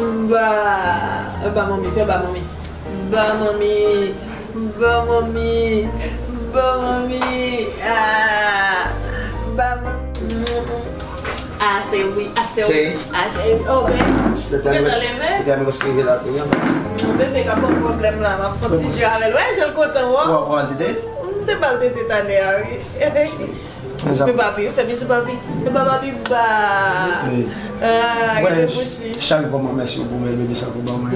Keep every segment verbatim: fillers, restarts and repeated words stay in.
Ba, ba manmi, fè ba manmi. Ba manmi, ba manmi, ba manmi. Ah, ba manmi. Ase wi, ase wi, ase wi. Oh, ben. Lè tèlman, lè tèlman rive la tou, wi. Bebe ka pran pwoblèm la, m ap fè ti jwe avè l. Wè, jan l kontan, wè. Ou ap pran tete? M te ba l tete talè a, wi. Men papi, fè bizou papi. Men ba papi ba. Ah, gade bouch li. Chak fwa mwen mèsi pou bèl bebe sa pou ban mwen.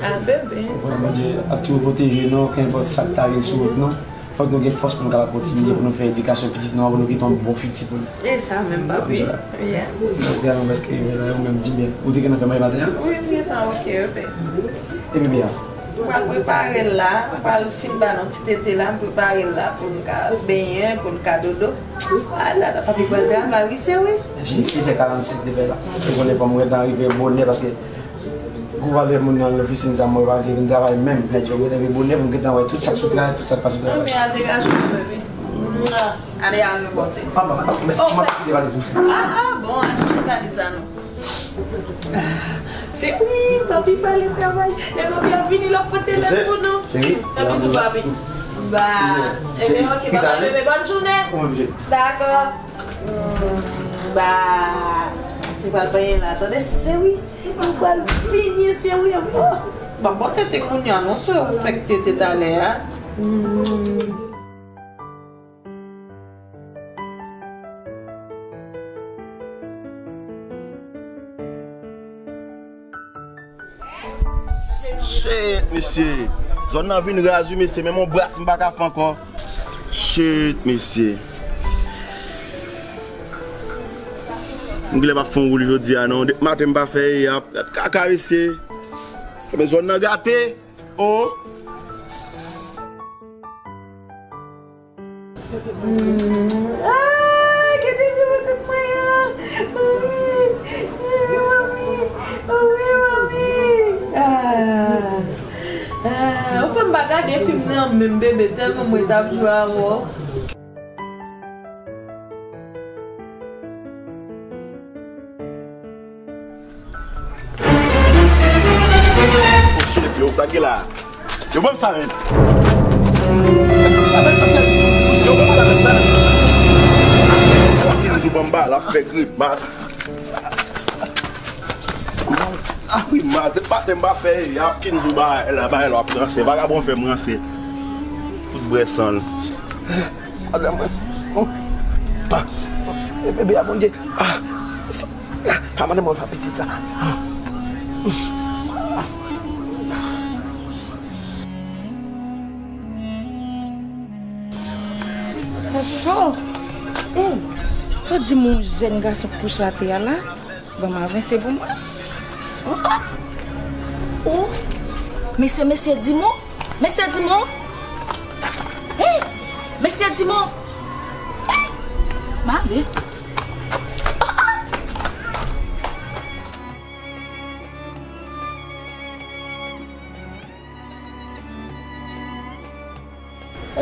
Ah, bebe. Ou konprann, Bondye ap toujou pwoteje nou, kenpòt sa k ta vin sou wout nou. Fòk nou gen fòs pou nou kapab kontinye, pou nou fè edikasyon pitit nou an, pou nou kite yon bon fiti pou nou. E sa menm, papi. Yeah. Jodi a, nou prèske rive la, ou menm di byen. Ou te gentan fè manje maten an? Wi, m gentan, ok, ok. E bebe a? M pral prepare l la, m pral fin ba nou ti tete la, m prepare l la pou l ka benyen, pou l ka dodo. A, tata, papi pral travay, wi, se wi. Cheri, sis è karannsenk li fè la. Ou konnen fò m gentan rive bonè paske gwo valè moun nan ofisin sa, mwen pa vle vin travay menm. Nèg yo gentan vin bonè pou m gentan wè tout sa k sou travay, tout sa k pa sou travay. Anmè, al degaje w, bebe. Ale avè Bondye. Ah, bon, m ap kite valiz mwen. Ah, ah, bon, al chèche valiz la non. Se wi, papi pale travay. E papi ap vini, l ap pote lèt pou nou. Fè bizou, papi. Ba. Ebyen, ok, papa, bebe, bòn jounen. Dakò. Mm, ba. Li pral benyen la, tande, se wi. Li pral benyen, se wi. Oh. Bon, bon, tete kounye a, non, se ou fèk tete talè a. Mm. Shit, mesye. Zòn nan vin raz, wi, mesye. Menm yon bras m pa ka fè ankò. Shit, mesye. M genlè p ap fè yon woul jodi a, non. Depi maten m pa fè, y ap kaka, mesye. Men zòn nan gate. Oh. Ah, gade jan mwen tèt mwen an. Wi, wi, manmi. Wi, manmi. Ah. Ah, ou fè m pa gade fim nan menm, bebe, tèlman mwen t ap jwe avè w. Oh, shit, yo, sa ki la? Yo, ban m sa, men. Yo, ban m sa, men. Sa ki la, yo, ban m ba, l ap fè grimas. Ah, grimas, se pa tè m pa fè, y ap kin jou ba, la, ba, l ap ranse. Vagabon fè m ranse. Tout brè san l. Madanm mwen. Ah. E bebe a, Bondye. Ah. Sa, ah, madanm mwen fè pitit sa. Fè cho. Ey, fò di m yon jèn gason k kouche atè a la. Ban m avanse pou mwen. Oh, oh. Oh. Mesye, mesye, di m. Mesye Dimon! Hey! Mesye Dimon! Hey! Mare! Ah, ah!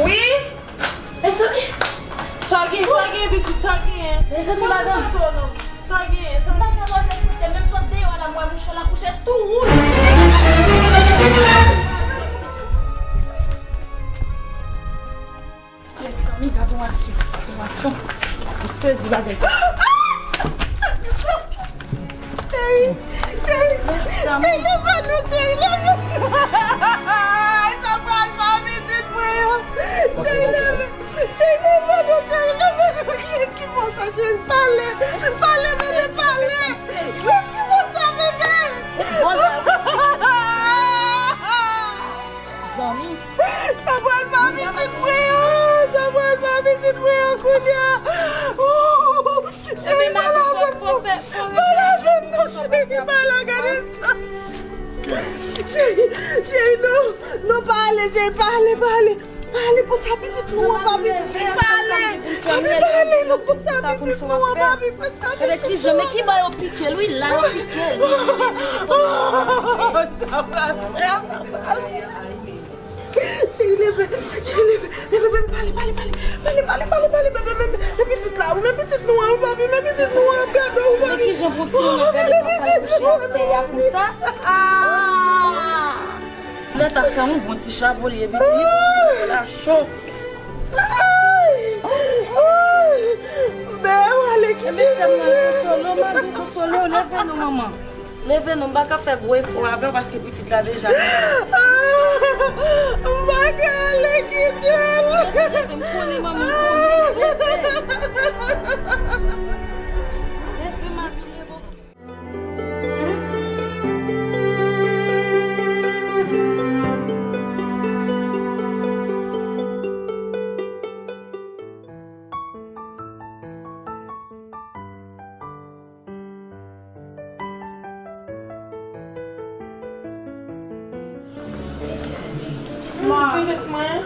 Wi? Mezanmi! Sa gen, sa gen, pitit, sa gen? Mezanmi, madanm! Sa gen, sa gen? M pa ka poze sante, menm sot deyò a la, m wè mouchon la kouche tou wouj. Mezanmi, gade yon aksyon, gade yon aksyon. M sezi bagay sa. Cheri, cheri, cheri, leve nou, cheri, leve nou. Sa pral pa pitit mwen yo. Cheri, leve. Cheri, leve nou, cheri, leve nou. Kiyès ki fè w sa, cheri? Pale. Pale, bebe, pale. Kiyès ki fè w sa, bebe? Zanmi. Sa pral pa pitit mwen an. Sa pral pa pitit mwen an kounye a. Cheri, pale avè m non. Pale avè m non, cheri, pale, gade sa. Cheri, cheri, non. Non, pale, cheri, pale, pale. Pale pou sa pitit nou an, papi. Pale. Papi, pale, non, pou sa pitit nou an, papi, pou sa pitit nou an. Men ki bò yo pike l, wi, la yo pike l. Cheri, leve, cheri, leve, leve, bebe, pale, pale, pale, pale, pale, pale, pale, bebe, men, men pitit la, wi, men pitit nou an, wi, papi, men pitit nou an, gade, wi, papi. Jan pou timoun nan gade papa l kouche atè a konsa. Lè ta sa yon bon ti chapo li ye pitit. La cho. Bè, w ale kite. Mesye, m nan konsole w, m anvi konsole w, leve non, manman. Leve non, m pa ka fè gwo efò avè w paske pitit la deja. M pa ka ale kite l. Leve, leve, m konnen manmi, m konnen. Leve. Leve, m anvi leve. Pitit mwen,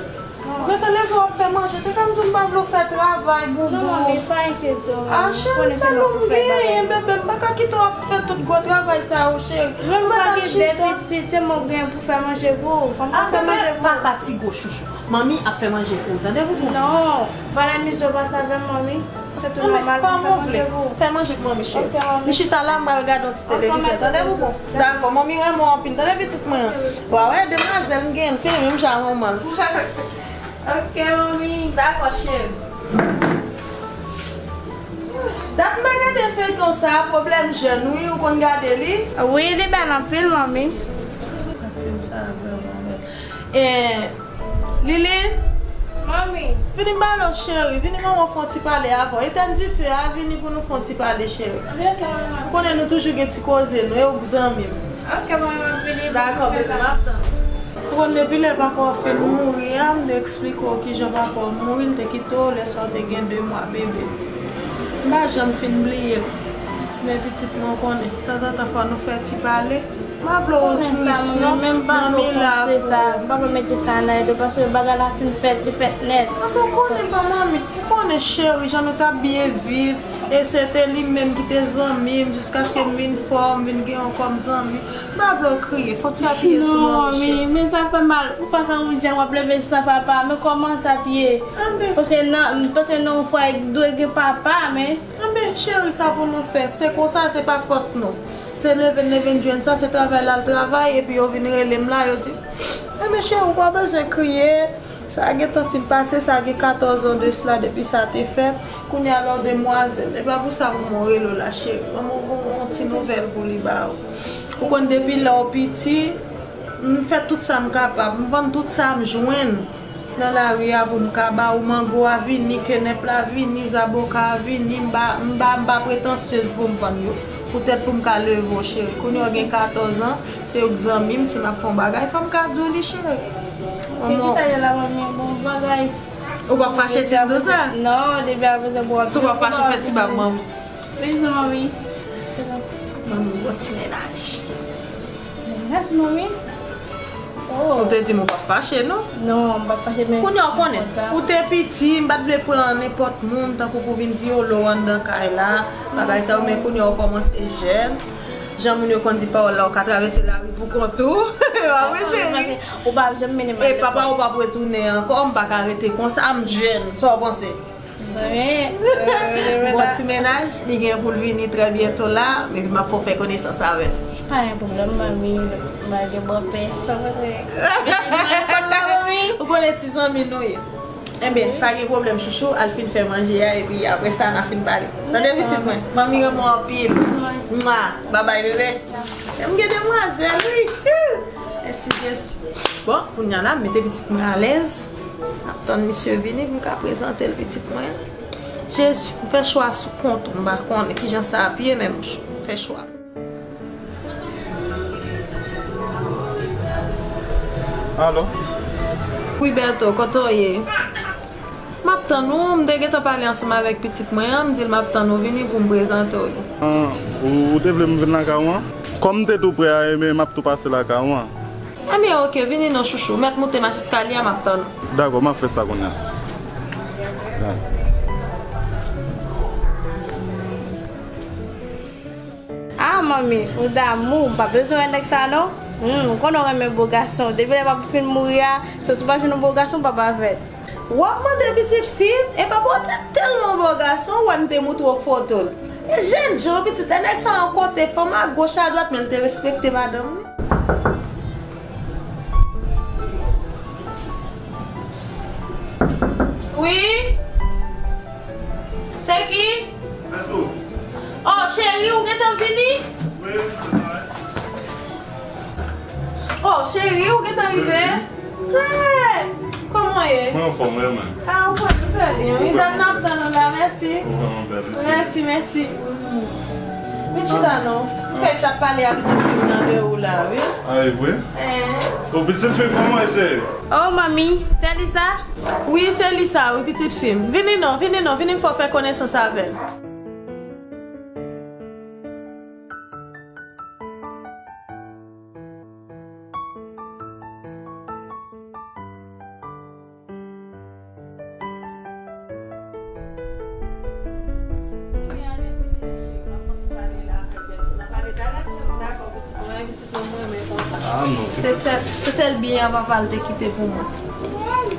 ou gentan leve w ap fè manje, te ka m di w m pa vle w fè travay, boubou. Non, manmi, pa enkyete w, manmi. Ah, cheri, sa nou genyen, bebe, m pa ka kite w ap fè tout gwo travay sa yo, cheri. Mwen pa gen de pitit, se mwen k gen pou fè manje pou ou. Fò m fè manje pou ou. Ah, bebe, pa fatige w, chouchou. Manmi ap fè manje pou ou, tande, boubou? Non, pa la mizè w pase avè m, manmi. Se tou nòmal pou fè manje pou ou. Fè manje pou manmi, cheri. Ok, manmi. M chita la, m pral gade yon ti televizyon, tande, boubou? Dakò, manmi renmen w anpil, tande, pitit mwen. W a wè, demwazèl, m gen, l fè menm jan manman l. Ok, manmi. Dakò, cheri. Dat m pa gade feyton sa, pwoblèm jèn, wi, ou konn gade li? Wi, li bèl anpil, manmi. Fim sa vrèman bèl. E, Liline? Manmi. Vini m pale w, cheri. Vini manman fè yon ti pale avè w. Etèn dife a, vini pou nou fè yon ti pale, cheri. Anben, ok, manmi. Ou konnen nou toujou gen ti koze nou, e ou k zanmi m. Ok, manmi, m ap vini. Dakò, bebe, m ap tann ou. Ou konn depi lè papa w fin mouri a, m te eksplike w kijan papa w mouri, l te kite w lè sa w te gen de mwa bebe. M pa janm fin bliye l. Men pitit mwen, ou konnen, tanzantan fò nou fè ti pale. M pa vle w tris non, manmi la pou ou. M pa vle mete sa nan tèt ou, paske bagay la fin fèt, li fèt nèt. Anben, ou konnen pa manmi, ou konnen cheri, jan nou t ap byen viv, e se te li menm ki te zanmi m, jiskaske m vin fò, m vin gen yon kòm zanmi. M pa vle w kriye, fò w ti apiye sou manmi, cheri. Non, manmi, men sa fè mal, ou pa ka wouj jan w ap leve san papa, men kòman sa p ye? Anben. Paske nan, paske nan yon fwa, dwe gen papa, men. Anben, cheri, sa pou nou fè. Se konsa, se pa fòt nou. Se leve n leve n jwenn sa, se travay l al travay, epi yo vin rele m la, yo di, enben, cheri, ou pa bezwen kriye. Sa gentan fin pase, sa gen katòz an de sila depi sa te fèt. Kounye a la w demwazèl. E pa pou sa manman w rele w la, cheri. Manman w gen yon ti nouvèl pou li ba w. Ou konn depi lè w piti, m fè tout sa m kapab. M vann tout sa m jwenn nan lari a pou m ka ba ou. Mango a vini, kenèp la vini, zaboka a vini, m ba, m ba, m pa pretansyez pou m vann yo. Poutèt pou m ka leve w, cheri. Kounye a w gen katòz an, se ou k zanmi m, si m ap fè yon bagay, fò m ka di w li, cheri. Men kisa ye la, manmi, bon bagay. Ou p ap fache si m di w sa? Non, depi apre se bon. Si w p ap fache, fè ti bab manmi. Bizou, manmi. Manmi, bon ti mennaj. Mennaj, manmi? Oh. Ou te di m ou p ap fache, non? Non, m p ap fache, men. Kounye a w konnen, ou te piti, m pa t vle pran nenpòt moun, tankou pou vin vyole w anndan kay la, bagay sa yo, men kounye a w kòmanse jèn. Jan moun yo konn di pawòl la, ou ka travèse lari pou kont ou. E pa vre, cheri? Ou pa janm mennen m al nenpòt. E papa ou p ap retounen ankò, m pa ka rete konsa, m jèn. Sa w panse? Zanmi, bon ti mennaj, li gen pou l vini trè byento la, epi m ap fè w fè konesans avè l. Pa gen pwoblèm, manmi, m pa gen bòpè, sa w panse? Mennaj mwen konn la, manmi. Ou konnen ti zanmi nou ye. Enben, pa gen pwoblèm, chouchou, al fin fè manje a, epi apre sa, n a fin pale. Tande, pitit mwen? Manmi renmen w anpil. Mwa. Babay, bebe. M gen demwazèl, wi. Mèsi, Jezi. Bon, kounye a la, m mete pitit mwen alèz. N ap tann misye vini pou m ka prezante l pitit mwen. Jezi, m fè chwa sou kont ou, m pa konnen kijan sa ap ye, men m fè chwa. Alo? Wi, Bèto, kote w ye? M ap tann ou, m te gentan pale ansanm avèk pitit mwen an, m di l m ap tann ou vini pou m prezante w li. Ah, ou, ou te vle m vin lakay ou an? Kòm m te tou prè a, enben, m ap tou pase lakay ou an. Enben, oke, vini non, chouchou. Mèt moute mach eskalye a, m ap tann ou. Dakò, m ap fè sa kounye a. Ah, manmi, ou damou, m pa bezwen wè nèg sa non. Hmm, ou konnen w renmen bo gason. Depi lè papa w fin mouri a, se si w pa jwenn yon bo gason, papa fèt. W ap mande pitit fi, e papa w te tèlman bo gason, ou wè m te moutre w foto l. Jènjan, pitit, e nèg sa yon kote, fanm a goch a dwat, men l te respekte madanm li. Wi? Se ki? Oh, cheri, ou gentan vini? Oh, cheri, ou gentan rive? Hey! Kòman w ye? Mwen anfòm, wi, men. Ah, ou konn nou trè byen. Wi, dat n ap tann ou la, mèsi. Ou vrèman bèl, mèsi. Mèsi, mèsi. Mm. Vin chita non. M fèk t ap pale a pitit fi m nan de ou la, wi. Ah, e vre? Eh. Oh, pitit fi m, kòman w ye, cheri? Oh, manmi, se li sa? Wi, se li sa, wi, pitit fi m. Vini non, vini non, vini m fè w fè konesans avè l. Ah, non, se sèl, se sèl byen an papa l te kite pou mwen.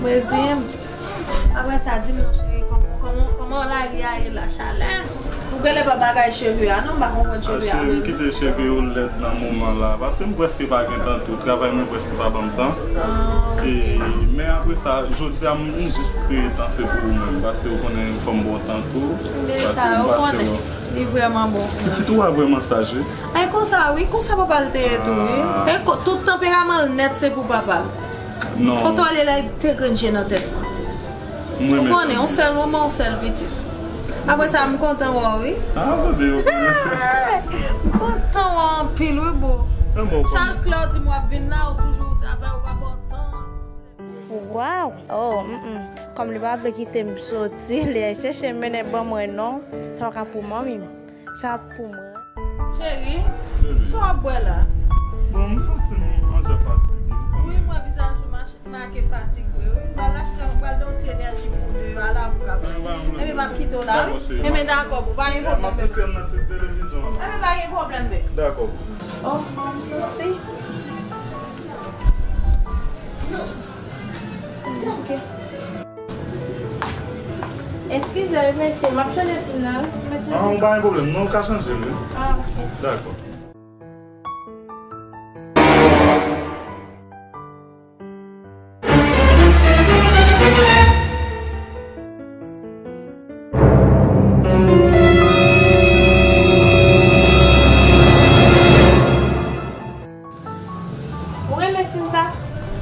Mezi m. Apre sa, di m non, cheri, kòman, kòman, kòman lari a ye la, chalè? Ou genlè pa bagay cheve a, non? M pa konprann cheve a menm. Ah, cheri, m kite cheve yo lèd nan moman la, paske m prèske pa gen tan tou, travay mwen prèske pa ban m tan. Ah, ok. E, men apre sa, jodi a, m, m jis kreye tan, se pou ou menm, paske ou konnen fò m ba w tan tou. Men sa, ou konnen, li vrèman bon. Pitit ou a vrèman saj, wi. Ay, konsa, wi, konsa papa l te ye tou, wi. Ah. E ko-, tout tanperaman l nèt, se pou papa l. Non. Kote w ale la, te grenn je nan tèt mwen. Ou konnen, yon sèl manman, yon sèl pitit. Apre sa, m kontan wè w, wi. Ah, bebe, ok. M kontan wè w anpil, wi, boo. Chak lè w di m w ap vin la, ou toujou ou travay, ou pa pran tan. Waw! Oh, mm, mm. Kòm li pa vle kite m soti, li al chèche mennen ban mwen, non. Sa pa ka pou manmi m. Sa pou mwen. Cheri, sa w ap bwè la? Bon, m santi m jan fatige. Wi, m wè vizaj ou mach-, make fatig vre, wi. M pral achte, m pral ba w ti enèji pou deyò a la pou w ka pran. Ebyen, m ap kite w la, wi. Ebyen, dakò, boo, pa gen pwoblèm. M ap teste nan ti televizyon an. Ebyen, pa gen pwoblèm, boo. Dakò, boo. Oh, m soti. Ok. Eskize, wi, mesye, m ap chanje fim nan, wi. Ah, pa gen pwoblèm, non, ou ka chanje l, wi. Ah, ok. Dakò. Ou renmen fim sa?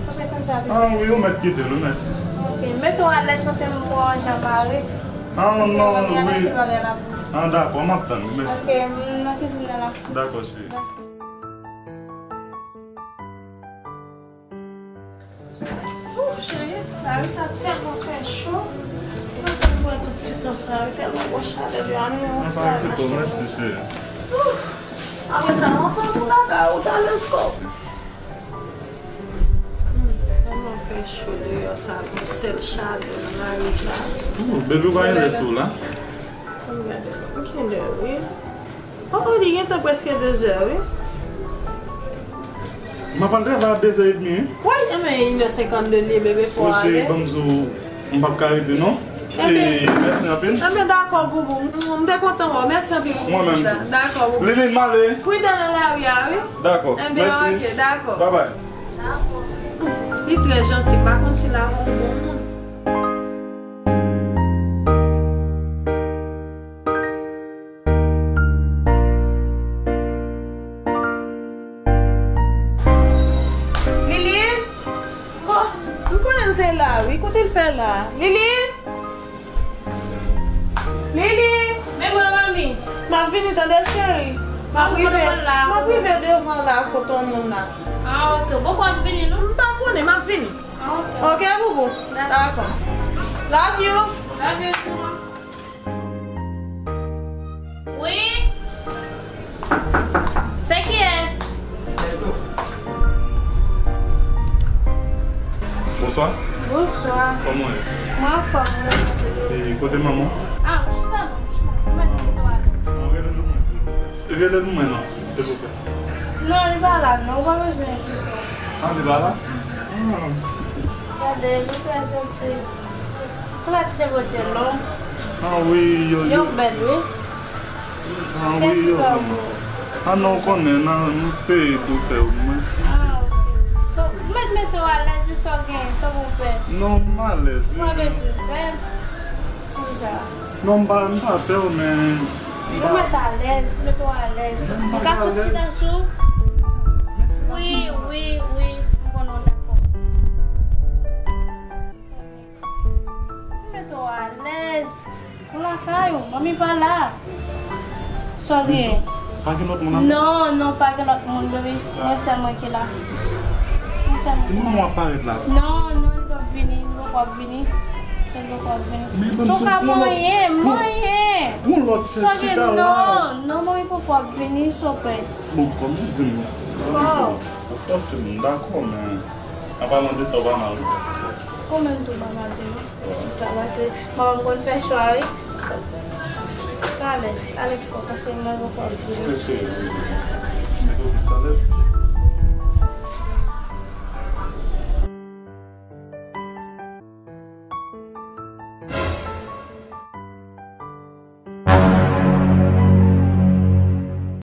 Paske fim sa vin. Ah, wi, ou mèt kite l, wi, mèsi. Ok, mete w alèz paske m pran jan pare. Ah, non, wi. Ah, dakò, m ap tann, mèsi. Ok, m nan kizin nan la. Dakò, cheri. Ouf, cheri, lari sa tèlman fè cho. Sa fè m pran tout ti tan sa yo, tèlman gwo chalè deyò a, nou yon ti lari mache. Mèsi, cheri. Ouf, apre sa, m anfòm pou kaka ou ta lesko. Hmm, tèlman fè cho deyò sa, gon sèl chalè nan lari sa. Oh, baby, ou pa gen lè sou la? Ann gade, m gen lè, wi. Oh, oh, li gentan prèske de zè, wi. M ap al travay a de zè edmi, wi. Woy, enben, inè senkannde li ye, bebe, fò ale. Cheri, ban m di w, m p ap ka rete, non. Enben, mèsi anpil. Enben, dakò, boubou. M, m te kontan wè w. Mèsi anpil pou vizit la. Mwen menm tou. Dakò, boubou. Liline, m ale. Pridan nan lari a, wi. Dakò. Enben, ok, dakò. Bye bye. Dakò. Li trè janti, m pa konn si l ap yon bon moun. Liline! Oh, m konnen l te la, wi. Kote l fè la? Liline! Liline! Men mwen, manmi. M ap vini, tande, cheri. M ap rive, m ap rive devan la, kote yon moun la. Ah, ok. Bon, w ap vini, non? M pa konnen, m ap vini. Ah, ok. Ok, boubou? Dakò. Love you. Love you too. Wi? Se kiyès? Bonswa. Bonswa. Kòman w ye? Mwen anfòm, wi. E kote manman w? Ah, chita non, chita. Mwen mèt kite w ale. Non, rele l pou mwen, silvouplè. Rele l pou mwen, non, silvouplè. Non, li pa la, non, ou pa bezwen enkyete w. Ah, li pa la? Ah. Gade, li trè janti. Kounye a ti cheve te long. Ah wi, yo, yo. Yo bèl, wi. Ah, wi, yo. Ah, non, w konnen, nan, nou peye pou fè w, mwen. Ah, ok. So, ou mèt mete w alèz, sa w genyen, sa w pè. Non, m alèz, wi. Ou pa bezwen pè. Kisa? Non, m pa, m pa pè w, men. Ou mèt alèz, mete w alèz. M ka fout sida sou? Wi, wi, wi, m konnen w dakò. Mete w alèz. Ou lakay ou, manmi pa la. Sa w genyen? Pa gen lòt moun ankò? Non, non, pa gen lòt moun, baby. Mwen sèl mwen ki la. Mwen sèl mwen ki la. Si manman w ap parèt la. Non, non, li p ap vini, li poko ap vini. Li poko ap vini. Men ban m ti yon lòt, manyen, manyen. Yon lòt chèch chita la. Non, non, manmi poko ap vini, sa w pè. Bon, kòm ou di m. Kò. Ou fòse m, dakò, men. An palan de sa, w pa mal. Ou menm tou pa mal tou non. Sa pase, manman m konn fè chwa wi. Alèz, alèz kò, paske mwen poko ap vini. Mete w plis alèz.